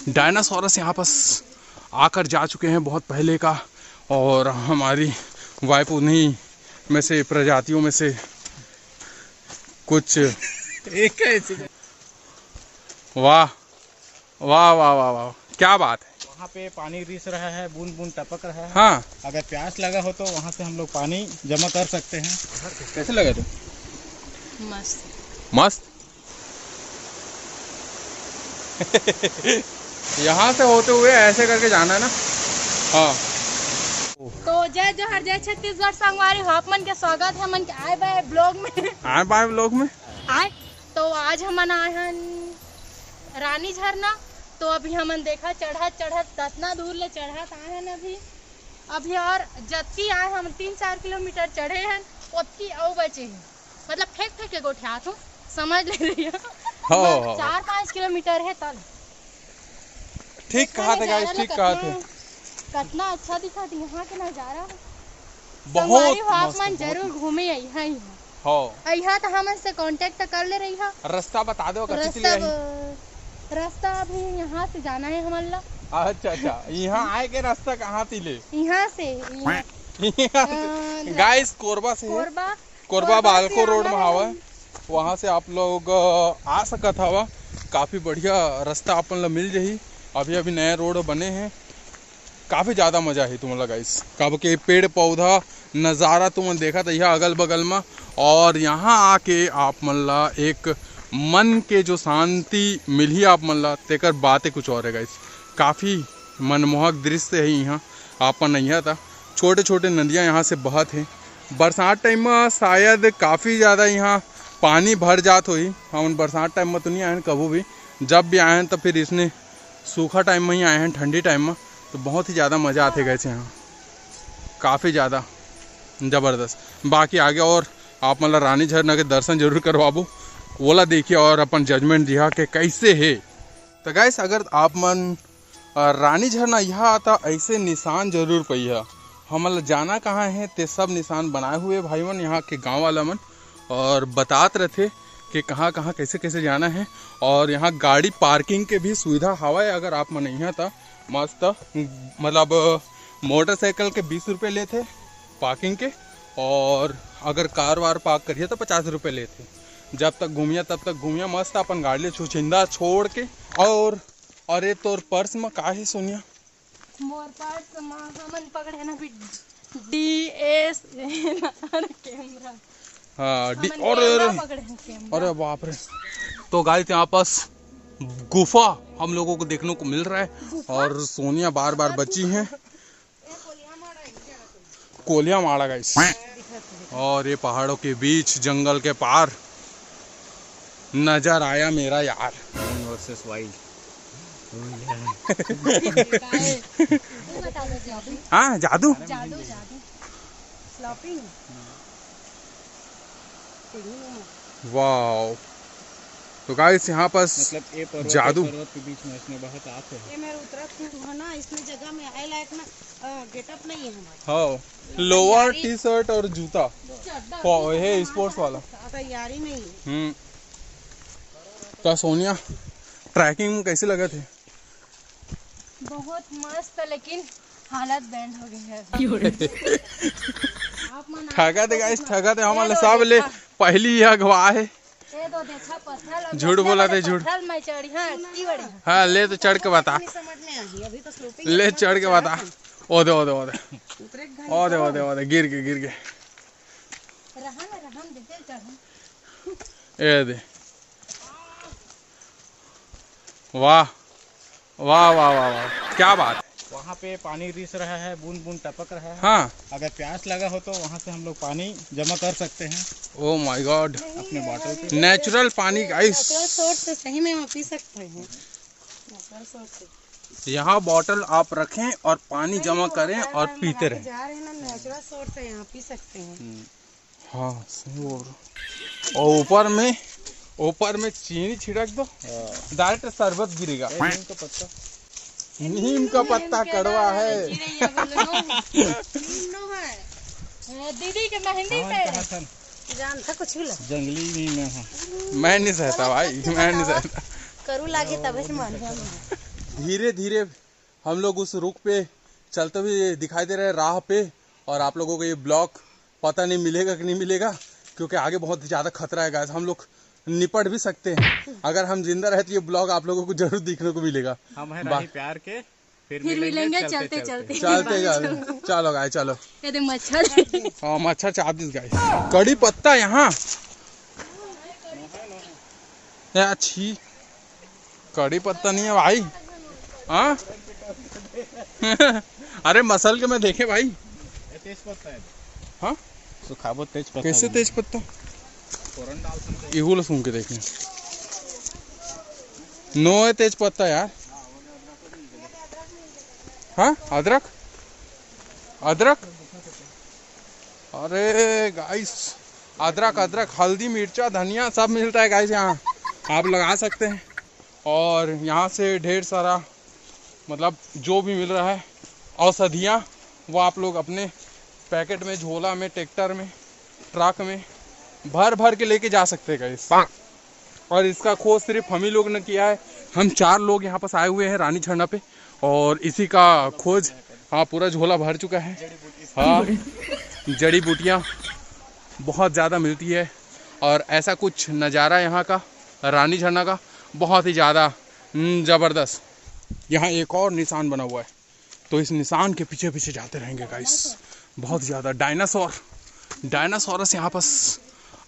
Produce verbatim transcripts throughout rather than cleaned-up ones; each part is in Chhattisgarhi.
डायनासोरस यहाँ पास आकर जा चुके हैं बहुत पहले का, और हमारी वाइफ उन्हीं में से, प्रजातियों में से कुछ। एक ऐसे। वाह, वाह, वाह, वाह, वाह, क्या बात है। वहाँ पे पानी रिस रहा है, बूंद बूंद टपक रहा है। हाँ। अगर प्यास लगा हो तो वहाँ से हम लोग पानी जमा कर सकते हैं। कैसे लगा तू? मस्त। मस्त। यहाँ से होते हुए ऐसे करके जाना है ना। हाँ। तो जय जोहार, जय छत्तीसगढ़ संगवारी हो, आप मन के स्वागत है मन के आए बाय ब्लॉग में। आए बाय ब्लॉग में। आए। तो आज हमन आए हन रानी झरना। तो अभी हमन देखा चढ़त चढ़त कतना दूर ले चढ़त आए हन अभी। अभी और जतकी आए हम तीन चार किलोमीटर चढ़े हन, ओतकी अउ बचे हैं। मतलब फेंक फेंक के गोठियात हूँ, समझ ले रही हो। हो, मतलब हो, हो। चार पाँच किलोमीटर है तल। ठीक कहा थे गाइस, ठीक कहा थे। कतना अच्छा दिखा थे यहाँ के नजारा। बहुत संगवारी हो, आप मस्त, मन बहुत जरूर मस्त। घूमे अइहा ही। हो। अइहा तो हमन से कांटेक्ट कर ले रही हा। रास्ता बता दो, कति रास्ता ले आई? ब-, रास्ता अभी यहाँ से जाना है हमन ला। अच्छा, अच्छा, यहाँ आए के रास्ता कहाँ ती ले? यहाँ से, यहाँ। यहाँ से। अ, गाइस, कोरबा से है। कोरबा, कोरबा कोरबा से बालको रोड आना में है। हावय, वहाँ से आप लोग, अ, आ सकत हवा। काफ़ी बढ़िया रास्ता अपन ला मिल जही। अभी अभी नया रोड बने हैं। काफ़ी ज़्यादा मज़ा आही तुमन ला गाइस, काबर के पेड़ पौधा नज़ारा तुमन देखत अइहा अगल बगल में, और यहाँ आके आप मन ला एक मन के जो शांति मिलही आप मन ला, तेकर बातें कुछ और है गाइस। काफ़ी मनमोहक दृश्य है यहाँ। अपन अइहा त छोटे छोटे नदियाँ यहाँ से बहत है। बरसात टाइम में शायद काफ़ी ज़्यादा यहाँ पानी भर जात होही। हमन बरसात टाइम में तो नहीं आए हैं कभू भी, जब भी आए हैं तो फिर इसने सूखा टाइम में ही आए हैं, ठंडी टाइम में, तो बहुत ही ज़्यादा मज़ा आथे गाइस यहाँ, काफ़ी ज़्यादा ज़बरदस्त। बाकी आगे और आप मन ला रानी झरना के दर्शन जरूर करवाबो, ओला देखिए और अपन जजमेंट दिहा के कैसे है। तो गाइस, अगर आप मन, अ, रानी झरना यहाँ आता, ऐसे निशान जरूर पइहा। हमन ला जाना कहाँ है, ते सब निशान बनाए हुए भाई मन, यहाँ के गाँव वाला मन, और बतात रथे कि कहाँ कहाँ कैसे कैसे जाना है। और यहाँ गाड़ी पार्किंग के भी सुविधा हवय, अगर आप मन यहाँ त मस्त, मतलब मोटरसाइकिल के बीस रुपये लेथे पार्किंग के, और अगर कार वार पार्क करिए तो पचास रुपये लेथे। जब तक घूमिया तब तक घूमिया, मस्त अपन गाड़ी ले छुछिंदा छोड़ के। और अरे तोर पर्स में का है सोनिया? मोर पर्स म हमन पकड़े ना भी डीएसएलआर कैमरा। हाँ, डी-, हमन अरे, कैमरा अरे, पकड़े हैं, कैमरा। अरे बाप रे। तो गाइस, यहाँ पास गुफा हम लोगों को देखने को मिल रहा है गुफा? और सोनिया बार बार बची हैं। कोलिया माड़ा गाइस, और ये पहाड़ों के बीच जंगल के पार नजर आया मेरा यार। Versus wild. हाँ, जादू। जादू, जादू। फ्लॉपिंग। वाओ। तो गाइस, यहाँ पास मतलब ये पर्वत, जादू। पर्वत के बीच में इसमें बहुत आते हैं। ये मेरा उत्तराखंड है ना, इसमें जगह में आए लायक ना, अ, गेटअप नहीं है हमारा। हाँ, लोअर, टी शर्ट और जूता। चड्डा, हो, ये जूता स्पोर्ट्स हमारा वाला। तैयारी में ही। हम्म। तो सोनिया, ट्रैकिंग में कैसे लगा थे? बहुत मस्त, लेकिन हालत बैंड हो गई है। आप मन ठगा दे गाइस, ठगा दे, हमन ये ला लो सब ले देखा। पहली ही अगवा है। ये दो देखा पत्थर और झूठ बोला थे, झूठ। पत्थर में चढ़ी, हाँ, इतनी बड़ी। हाँ, ले तो चढ़ के बता। नहीं समझ में आई, अभी तो स्लोपिंग ले है, चढ़ के बता। ओ दे, ओ दे, ओ दे। उतरे के घंटे ओ दे, ओ दे, ओ दे, गिर के, गिर के। रहा ना, रहा, देखे चढ़ा। ए दे। वाह, वाह, वाह, वाह, वाह, क्या बात है। वहाँ पे पानी रिस रहा है, बूंद बूंद टपक रहा है। हाँ। अगर प्यास लगा हो तो वहाँ से हम लोग पानी जमा कर सकते हैं। Oh my God। अपने बॉटल पे। नेचुरल पानी, गाइस। नेचुरल सोर्स से सही में हम पी सकते हैं। नेचुरल सोर्स से। यहाँ बॉटल आप रखें और पानी जमा करें और पीते रहें। जा रहे हैं ना, नेचुरल सोर्स है, यहाँ पी सकते हैं। हम्म। हाँ, सही बोल रहे हो। और ऊपर में, ऊपर में चीनी छिड़क दो, हाँ। डायरेक्ट शरबत गिरेगा। ए, नीम का पत्ता। नीम का पत्ता कड़वा है। नीम नो है। ए, दीदी के मेहंदी हाँ, पे। कहा था। जानता कुछ भी लग। जंगली नीम है। मैं नहीं सहता भाई, मैं नहीं सहता। करू लागे तबे से मान गया मैं। धीरे धीरे हम लोग उस रुख पे चलते हुए दिखाई दे रहे हैं, राह पे। और आप लोगों को ये ब्लॉग पता नहीं मिलेगा कि नहीं मिलेगा, क्योंकि आगे बहुत ज़्यादा खतरा है गाइस। हम लोग निपट भी सकते हैं। अगर हम जिंदा रहे तो ये ब्लॉग आप लोगों को जरूर देखने को मिलेगा। हम हैं बा- राही प्यार के, फिर फिर मिलेंगे मिलेंगे चलते चलते चलते। चलते। चलते जाओ। चलो गाइस, चलो। ये देख मच्छर। हाँ, मच्छर चाप दिस गाइस। कड़ी पत्ता यहाँ। ए, अच्छी कड़ी पत्ता नहीं है भाई। हाँ। अरे मसल के मैं देखे भाई। ये तेज पत्ता है। हाँ। सुखाबो तेज पत्ता कैसे बने। तेज पत्ता? फोरन डाल सकते हैं। इहू ला सूंघ के देखें। नो है तेज पत्ता यार। हाँ, अदरक। अदरक। अरे गाइस, अदरक, अदरक, हल्दी, मिर्चा, धनिया सब मिलता है गाइस यहाँ, आप लगा सकते हैं। और यहाँ से ढेर सारा, मतलब, जो भी मिल रहा है औषधियाँ, वो आप लोग अपने पैकेट में, झोला में, ट्रैक्टर में, ट्रक में भर भर के लेके जा सकते हैं गाइस। और इसका खोज सिर्फ हम ही लोग ने किया है। हम चार लोग यहाँ पास आए हुए हैं रानी झरना पे, और इसी का खोज, हाँ, पूरा झोला भर चुका है। हाँ, जड़ी बूटियाँ बहुत ज़्यादा मिलती है, और ऐसा कुछ नज़ारा यहाँ का, रानी झरना का, बहुत ही ज़्यादा, हम्म, ज़बरदस्त। यहाँ एक और निशान बना हुआ है, तो इस निशान के पीछे पीछे जाते रहेंगे गाइस। बहुत ज़्यादा डायनासोर, डायनासोरस यहाँ पास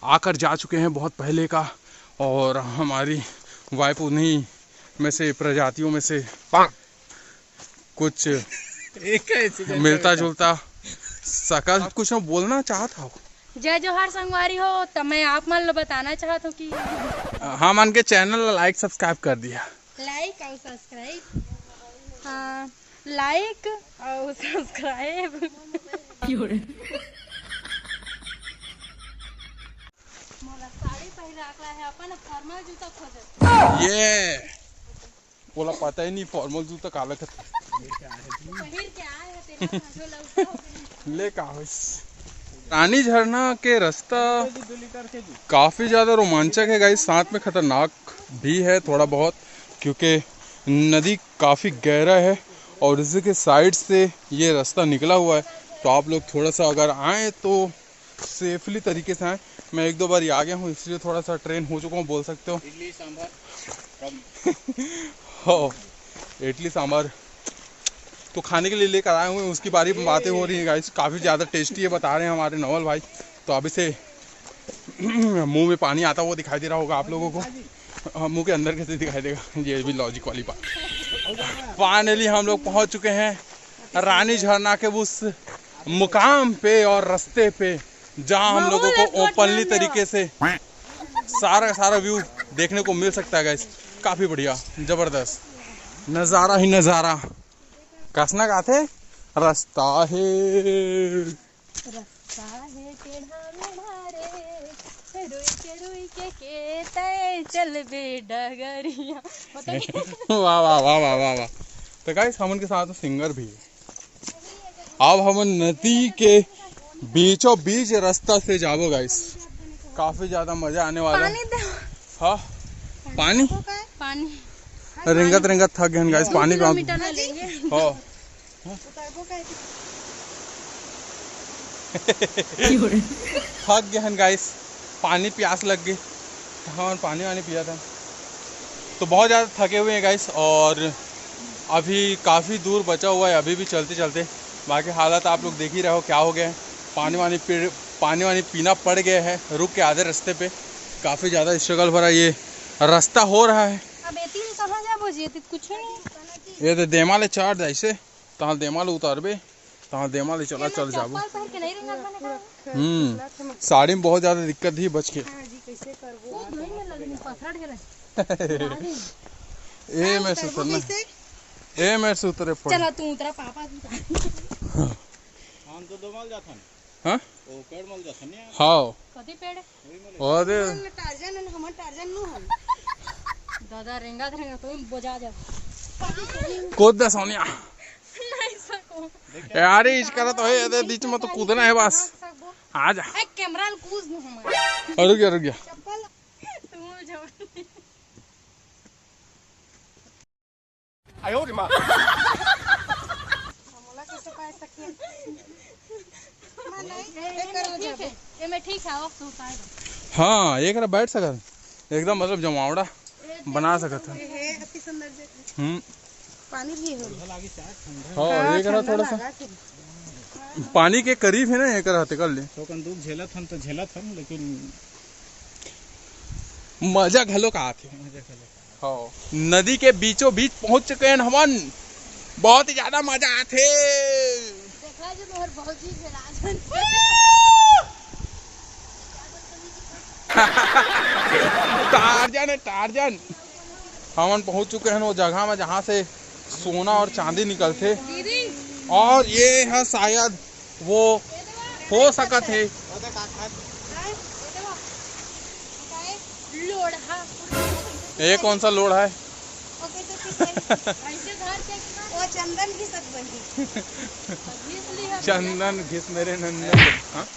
आकर जा चुके हैं बहुत पहले का, और हमारी वाइफ उन्हीं में से, प्रजातियों में से कुछ एक ऐसी जगह मिलता जुलता शकल। आप कुछ ना बोलना चाहत हो? जय जोहार संगवारी हो, तो मैं आप मन ला बताना चाहत हूँ कि हाँ, मन के चैनल ला लाइक सब्सक्राइब कर दिया। लाइक और सब्सक्राइब, हाँ, लाइक और सब्सक्राइब। मोला साड़ी पहिर राखला है, अपन फॉर्मल जूता खोजत। ये ओला पता ही नहीं फॉर्मल जूता काला कथे। पहिर के आए हैं, तेरा जो लौटा हो। ले का होइस? रानी झरना के रास्ता काफ़ी ज़्यादा रोमांचक है गाइस, साथ में खतरनाक भी है थोड़ा बहुत, क्योंकि नदी काफ़ी गहरा है और इसी के साइड से ये रास्ता निकला हुआ है। तो आप लोग थोड़ा सा अगर आएँ तो सेफली तरीके से आएँ। मैं एक दो बार आ गया हूँ, इसलिए थोड़ा सा ट्रेन हो चुका हूँ, बोल सकते हो। इडली सांभर। हो, इडली सांभर तो खाने के लिए लेकर आए हुए हैं, उसकी बारी में बातें हो रही हैं गाइस। काफ़ी ज़्यादा टेस्टी है, बता रहे हैं हमारे नवल भाई। तो अभी से मुंह में पानी आता हुआ दिखाई दे रहा होगा आप लोगों को। हाँ, मुंह के अंदर कैसे दिखाई देगा, ये भी लॉजिक वाली बात। फाइनली हम लोग पहुंच चुके हैं रानी झरना के उस मुकाम पे और रास्ते पे, जहाँ हम लोगों को ओपनली तरीके से सारा का सारा व्यू देखने को मिल सकता है गाइस। काफ़ी बढ़िया, ज़बरदस्त नज़ारा ही नज़ारा। कसना गाथे रास्ता है। रास्ता है टेढ़ा मेढ़ा रे, रुई के, रुई के, के तय चलबे डगरिया। वाह, वाह, वाह, वाह, वाह, वाह। तो गाइस, हमन के साथ सिंगर भी है। अब हमन नदी के बीचों बीच रास्ता से जाबो गाइस, काफ़ी ज़्यादा मज़ा आने वाला है। पानी दे। हाँ, पानी। पानी। रेंगत रेंगत थक गए गाइस, पानी का। किलोमीटर ले लेंगे। हाँ। थक गए हैं गाइस, पानी प्यास लग गई, तो हमन पानी वानी पिया था। तो बहुत ज़्यादा थके हुए हैं गाइस, और अभी काफ़ी दूर बचा हुआ है, अभी भी चलते चलते। बाकी हालत आप लोग देख ही रहे हो क्या हो गया है, पानी वानी पी, पानी वानी पीना पड़ गया है, रुक के आधे रास्ते पे। काफ़ी ज़्यादा स्ट्रगल भरा ये रास्ता हो रहा है। अब एती ले कहाँ जाबो जी, एती कुछ नहीं। ये तो देमा ले चढ़ जाइसे, तहाँ देमा ले उतारबे, तहाँ देमा ले चला चल जाबो। चप्पल पहन के नहीं रेंगत बने का। हम्म, साड़ी में बहुत ज़्यादा दिक्कत ही बच के। हाँ जी, कैसे करबो? वो धोई में लगनी, पथरा ढेर है। ए, मैं सुतर ना। ए, मैं सुतरे पड़। चला, तू उतरा, पापा। हम तो दो माल जाथन। हाँ? ओ, पेड़ मल जाथन ने। हाँ। कथी पेड़? ओ दे। टार्जन है, हम टार्जन नु हम। दादा, रेंगा, रेंगा, तो बोजा जा। कूद दे सोनिया। नहीं सको। यार, इस करा तो है, ये बीच में तो कूदना है बस। आ जा। ए, कैमरा ल कूद नु हम। रुक जा, रुक जा। चप्पल। तू जाओ। आयो रे माँ। हमला कैसे पाए सखी? मैं नहीं, ए, ए, एकर हो ठीक जाबे। है, ए, मैं ठीक है, ओके, उतार दो। हाँ, एक रा बैठ सकत, एकदम मतलब जमावड़ा ए, बना सकत है। ए, ए, अति सुंदर दे। हम्म। पानी भी है। हाँ, हाँ, एक रा ठंडा थोड़ा सा लगा के। पानी के करीब है ना, एक रा ते कर ले। तो कंदूक झेलत हम तो झेलत हम, लेकिन मजा घलो का आथे। मजा घलो। हाँ, नदी के बीचों बीच पहुंच चुके हैं हमन। बहुत ही ज्यादा मजा आथे। देखा जो मोर भौजी के राजन। टार्जन है, टार्जन। हमन पहुंच चुके हैं वो जगह में जहाँ से सोना और चांदी निकलथे। दीदी। और ये है शायद वो हो सकत हे। लोढ़ा। ये कौन सा लोढ़ा है? ओके, तो ठीक है। ऐसे घर के वो चंदन घिसत बनी। घिस ली है। चंदन घिस मेरे नंदन। हाँ?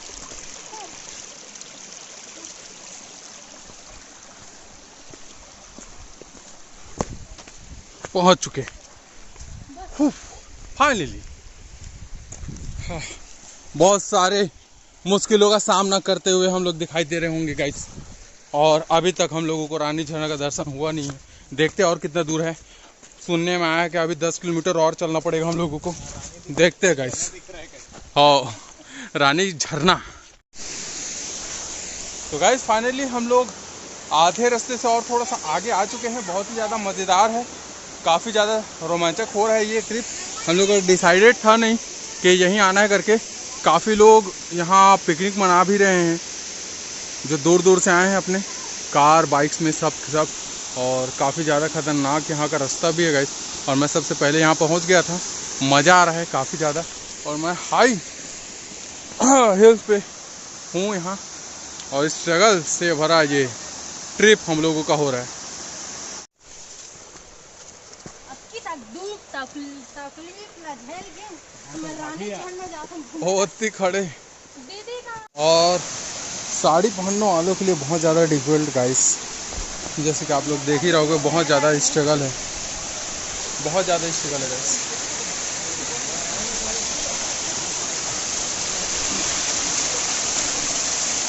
पहुंच चुके। फाइनली। हाँ, बहुत सारे मुश्किलों का सामना करते हुए हम लोग दिखाई दे रहे होंगे गाइस। और अभी तक हम लोगों को रानी झरना का दर्शन हुआ नहीं है। देखते हैं और कितना दूर है। सुनने में आया कि अभी दस किलोमीटर और चलना पड़ेगा हम लोगों को। देखते हैं गाइस। हाँ, रानी झरना। तो गाइस, फाइनली हम लोग आधे रास्ते से और थोड़ा सा आगे आ चुके हैं। बहुत ही ज़्यादा मज़ेदार है, काफ़ी ज़्यादा रोमांचक हो रहा है ये ट्रिप। हम लोग का डिसाइडेड था नहीं कि यहीं आना है करके। काफ़ी लोग यहाँ पिकनिक मना भी रहे हैं, जो दूर दूर से आए हैं अपने कार बाइक्स में, सब सब। और काफ़ी ज़्यादा ख़तरनाक यहाँ का रास्ता भी है गाइस। और मैं सबसे पहले यहाँ पहुँच गया था। मज़ा आ रहा है काफ़ी ज़्यादा। और मैं हाई हिल्स पे हूँ यहाँ, और स्ट्रगल से भरा ये ट्रिप हम लोगों का हो रहा है। अबकी तक दुख तकल-, तकलीफ ला झेल के हम रानी झरना जाथन। ओती खड़े। दीदी का। और साड़ी पहनने वालों के लिए बहुत ज़्यादा डिफिकल्ट गाइस, जैसे कि आप लोग देख ही रहोगे, बहुत ज़्यादा स्ट्रगल है, बहुत ज़्यादा स्ट्रगल है गाइस।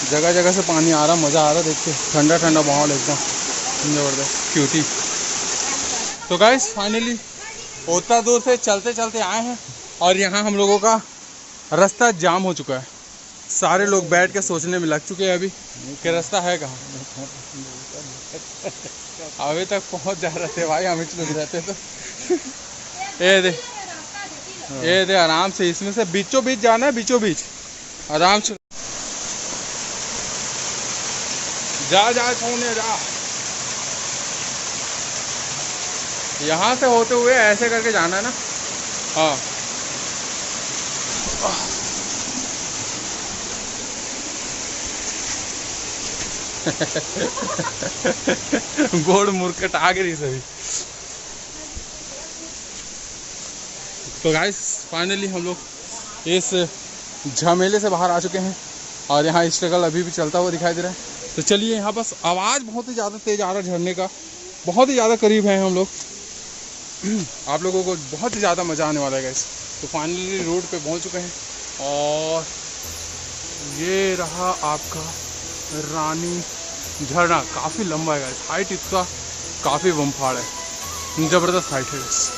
जगह जगह से पानी आ रहा, मज़ा आ रहा, देख के ठंडा ठंडा माहौल एकदम ज़बरदस्त, क्यूटी। तो गाइस, फाइनली उतना दूर से चलते चलते आए हैं और यहाँ हम लोगों का रास्ता जाम हो चुका है। सारे लोग बैठ के सोचने में लग चुके हैं अभी कि रास्ता है कहाँ। अभी तक पहुँच जा रहे थे भाई, हम इच लोग रहते तो। ये दे, ये दे, आराम से इसमें से बीचों बीच जाना है, बीचों बीच आराम से। जा, जा, छोड़ने जा। यहाँ से होते हुए ऐसे करके जाना है ना। हाँ। गोड़ मुरकट आ गई सभी। तो गाइस, फाइनली हम लोग इस झमेले से बाहर आ चुके हैं और यहाँ स्ट्रगल अभी भी चलता हुआ दिखाई दे रहा है। तो चलिए, यहाँ बस आवाज़ बहुत ही ज़्यादा तेज़ आ रहा है झरने का, बहुत ही ज़्यादा करीब है हम लोग। आप लोगों को बहुत ही ज़्यादा मज़ा आने वाला है गाइस। तो फाइनली रोड पे पहुँच चुके हैं और ये रहा आपका रानी झरना। काफ़ी लंबा है गाइस, हाइट इसका काफ़ी बम्फाड़ है, ज़बरदस्त हाइट है गाइस।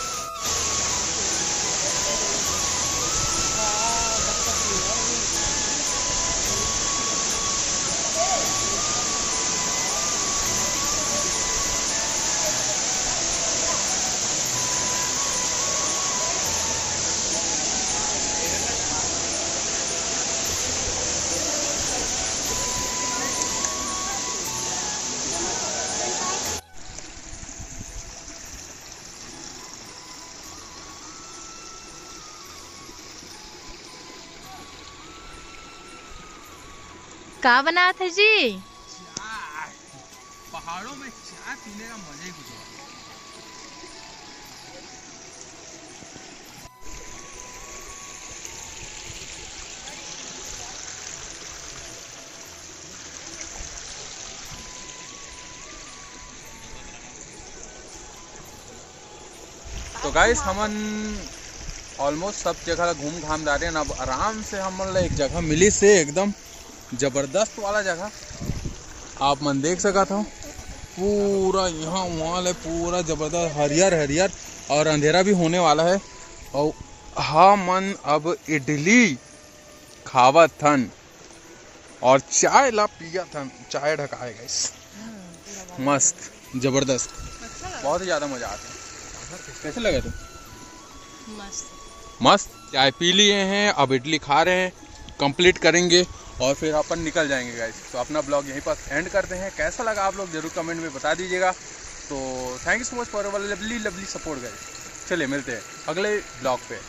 का बनात है जी? चाय। पहाड़ों में चाय पीने का मजा ही कुछ और है। तो गाइस, हमन ऑलमोस्ट सब जगह ला घूम घाम डारे हन। अब आराम से हमन ला एक जगह मिलिस हे, एकदम जबरदस्त वाला जगह। आप मन देख सकत हो, पूरा यहाँ वहाँ ले पूरा जबरदस्त हरियर हरियर, और अंधेरा भी होने वाला है। और हमन अब इडली खावत हन और चाय ला पियत हन। चाय ढकाए गाइस, मस्त, जबरदस्त, बहुत ही ज़्यादा मज़ा आता है। कैसे लगा तुम? मस्त। मस्त चाय पी लिए हैं, अब इडली खा रहे हैं, कंप्लीट करेंगे और फिर अपन निकल जाएंगे गाइस। तो अपना ब्लॉग यहीं पर एंड करते हैं। कैसा लगा आप लोग जरूर कमेंट में बता दीजिएगा। तो thank you so much for our lovely lovely support गाइस। चलिए मिलते हैं अगले ब्लॉग पे।